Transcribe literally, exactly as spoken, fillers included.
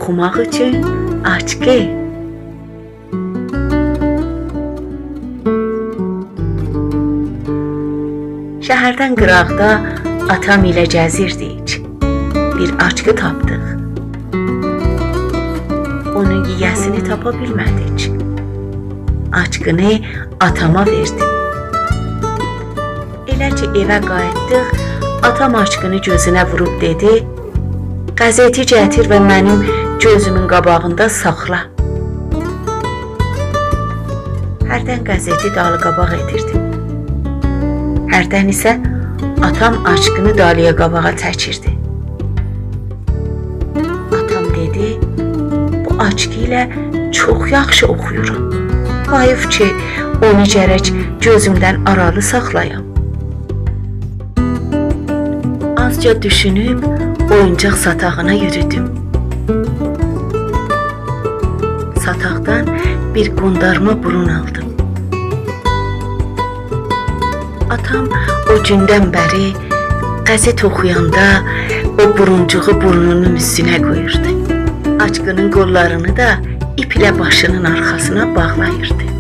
اوخوماق اوچون آچقی. شهردن قیراقدا آتام ایله گزیردیک. بیر آچقی تاپدیق. اونون یییه‌سینی تاپا بیلمه‌دیک. آچقینی آتاما وئردیم. ائله کی ائوه قاییتدیق، آتام آچقینی گؤزونه ووروب دئدی: «قزئتی گتیر و منیم گؤزومون قاباغیندا ساخلا.» هردن قزئتی دالی قاباق ائدیردیم. هردن ایسه آتام آچقینی دالی‌یه قاباغا چکیردی. آتام دئدی: «بو آچقی ایله چوخ یاخشی اوخویورام. حئیف کی اونو گرک گؤزومدن آرالی ساخلایام.» آزجا دوشونوب اویونجاق ساتاغینا یورودوم. ساتاقدان بیر قوندارما بورون آلدیم. آتام او گوندن بری قزئت اوخویاندا او بورونجوغو بورنونون اوستونه قویوردو. آچقینین قوللارینی دا ایپ ایله باشینین آرخاسینا باغلاییردی.